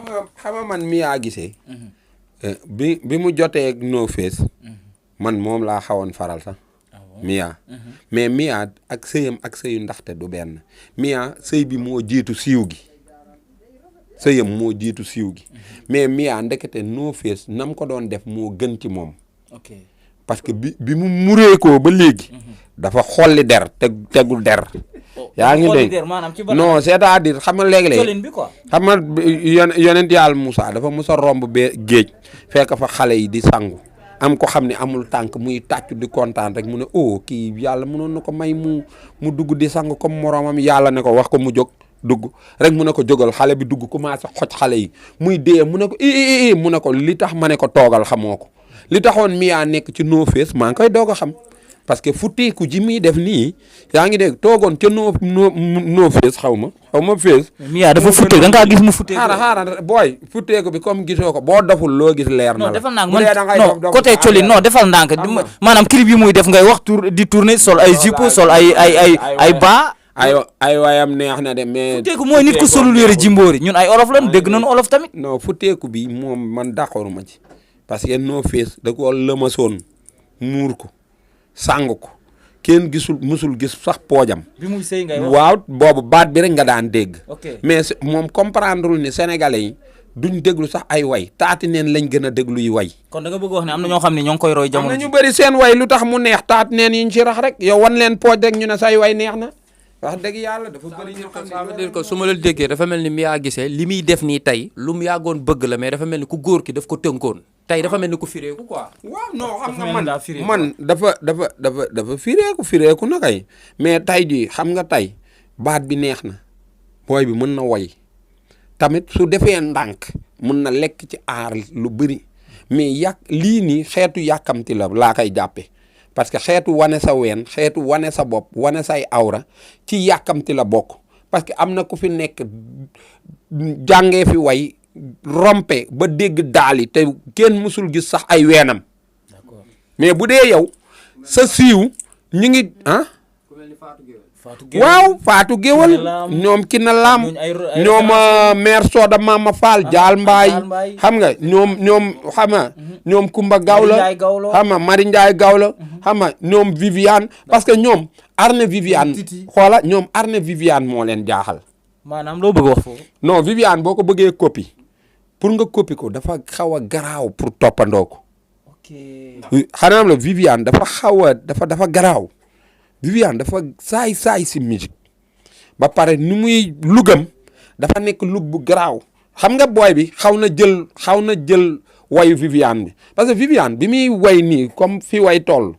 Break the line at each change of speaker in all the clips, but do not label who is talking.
xam nga man Mia Guissé bi mu jotee ak No Face man moom laa xawoon faral sax Mia mais Mia ak sëyam ak sëyu ndaxte du benn Mia sëy bi moo jiitu siiw gi sëyam moo jiitu siiw gi mais Mia ndekete No Face nam ko doon def moo gën ci moom parce que bi mu mureekoo ba léegi dafa xolli der tegul der yaa ngi dégg non c'est-à-dire xam nga léeg-léeg xam nga yonent yàlla Moussa dafa mos a romb ba géej fekk fa xale yi di sangu am ko xam ne amul tànk muy tàccu di kontaan rek mu ne oh kii yàlla mënoon na ko may mu dugg di sangu comme moromam yàlla ne ko wax ko mu jóg dugg rek mu ne ko jógal xale bi dugg commencé xoj xale yi muy dee mu ne ko mu ne ko li tax ma ne ko toogal xamoo ko li taxoon Mia nekk ci No Face maa ngi koy doog a xam parce que Foutékou ji muy def nii yaa ngi dégg toogoon ca No Face xaw ma Face.
Mia dafa futteeku da ngaa gis mu futteeku.
xaaral booy futteeku bi comme gisoo ko boo doful loo gis leer na la.
non defal ndànk man non côté Coli non defal ndànk maanaam clip yi muy def ngay wax di tourner sol ay jupe sol ay bas.
ay waayam neex na de mais.
Foutékou mooy nit ku solul yére Djimbori ñun ay olof lan dégg nañu olof tamit.
non Foutékou bi moom man d'accord ma ci parce que No Face da ko lëmasoon muur ko sàng ko kenn musul gis sax poojam.
bi muy sëy ngay wax
waaw boobu baat bi rek nga daan dégg. mais moom comprendrewul ni sénégalais yi duñ déglu sax ay way taati neen lañ gën a déglu yi way.
kon da nga bëgg wax ne am na ñoo xam ne ñoo ngi koy roy jamono
am na ñu bëri seen way lu tax mu neex taati neen yi ñu ci rax rek yow wan leen pooj rek ñu ne say way neex na. wax dëgg yàlla dafa bëri ñu xam ne
ça veut dire que su ma la déggee dafa mel ni Mia Guissé li muy def nii tey lu mu yàggoon bëgg la mais dafa mel ni ku góor ki daf ko tënkoon tey dafa mel ni ku fireeku quoi.
waaw non xam nga man dafa fireeku na kay mais tey jii xam nga tey baat bi neex na booy bi mën na woy tamit su defee ndànk mën na lekk ci aar lu bëri mais lii nii xeetu yàkkamti la laa koy jàppe parce que xeetu wane sa ween xeetu wane sa bopp wane say awra ci yàkkamti la bokk parce que am na ku fi nekk jàngee fi way rompe ba dégg daali te kenn mësul gis sax ay weenam mais bu dee yow sa siiw ñu ngi waaw Fatou Géwal ñoom ki na laam ñoom maire Soda Mama Fall Jaal Mbaay xam nga ñoom xam nga ñoom Kumba Gawla xam nga Mari Ndiaye Gawla xam nga ñoom Viviane parce que ñoom Arne Viviane xoola ñoom Arne Viviane moo leen jaaxal
maanaam loo bëgg wax foofu
non Viviane boo ko bëggee copie pour nga copie ko dafa xaw a garaaw pour toppandoo ko xanaa la Viviane dafa xaw a dafa garaaw Viviane dafa saay si musique ba pare ni muy lugam dafa nekk lug bu garaaw xam nga booy bi xaw na jël wayu Viviane bi parce que Viviane bi muy way nii comme fi way toll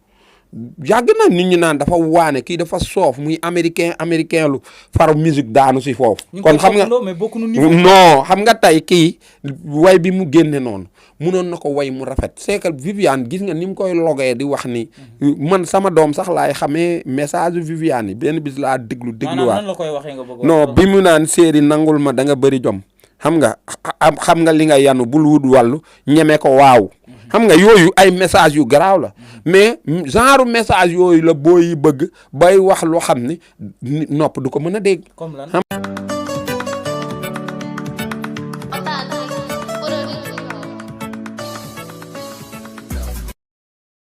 yàgg na nit ñi naan dafa waane kii dafa soof muy américain lu far musique daanu si foofu. kon xam nga non xam nga tey kii way bi mu génne noonu munoon na ko way mu rafet c'est que Viviane gis nga ni mu koy logee di wax ni man sama doom sax laay xamee message Viviane yi benn bis laa dégluwaat.
maanaam nan la koy waxee nga bëgg
non bi mu naan séeri nangul ma da nga bëri jom xam nga li nga yanu bul wut wàllu ñeme ko waaw. xam nga yooyu ay message yu garaaw la mais genre message yooyu la booy yi bëgg bay wax loo xam ni nopp du ko mën a dégg.
comme lan